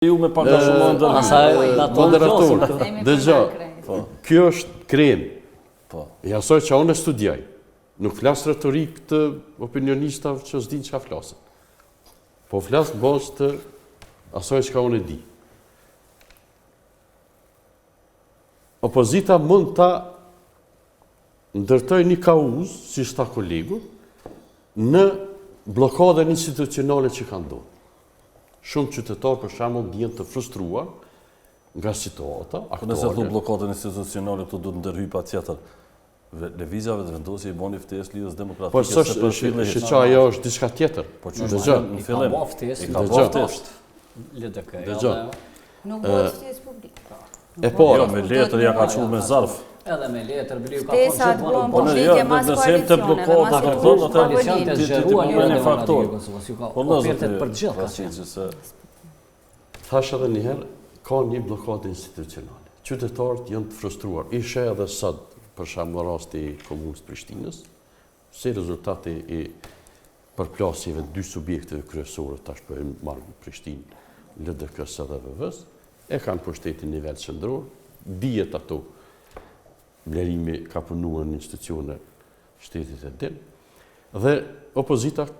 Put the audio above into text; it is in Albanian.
Ju me pak a shumë ndërhyj. Moderator, dëgjo, po. Kjo është krim. Po. I asaj që unë e studioj. Nuk flas retorikë të opinionistave që s'din çka flasin. Po flas në bazë të asaj çka unë e di. Opozita mund ta ndërtojë një kauzë, siç tha kolegu, në bllokadën institucionale që ka ndodhur. Shumë qytetarë për shembull ndihen të frustruar nga situata aktuale. Po nëse thu bllokadën institucionale këtu duhet ndërhyj patjetër. Lëvizja Vetëvendosje i boni ftesë Lidhjes Demokratike po, se për fillim. Po s'është ajo është diçka tjetër. Po që është në fillim. I ka bo ftesë, i ka bo ftesë. LDK. Dëgjo. Nuk bëhet ftesë publike. Po. E po. Jo, me letër ja ka çu me zarf. Edhe me letër, bili ka thonë gjithmonë. Po në jo, nëse jemi të bllokada, do të thotë koalicion të zgjeruar jo një faktor. Po ofertet për gjithë ka qenë. Thash edhe një herë, ka një bllokadë institucionale. Qytetarët janë të frustruar. Ishe edhe sot, për shembull rasti i Komunës Prishtinës, si rezultat i përplasjeve dy subjekteve kryesore tash po e marr në Prishtinë, LDK-së dhe VV-së, e kanë pushtetin nivel qendror, dihet ato, Blerimi ka punuar në institucione shtetit e din, dhe opozita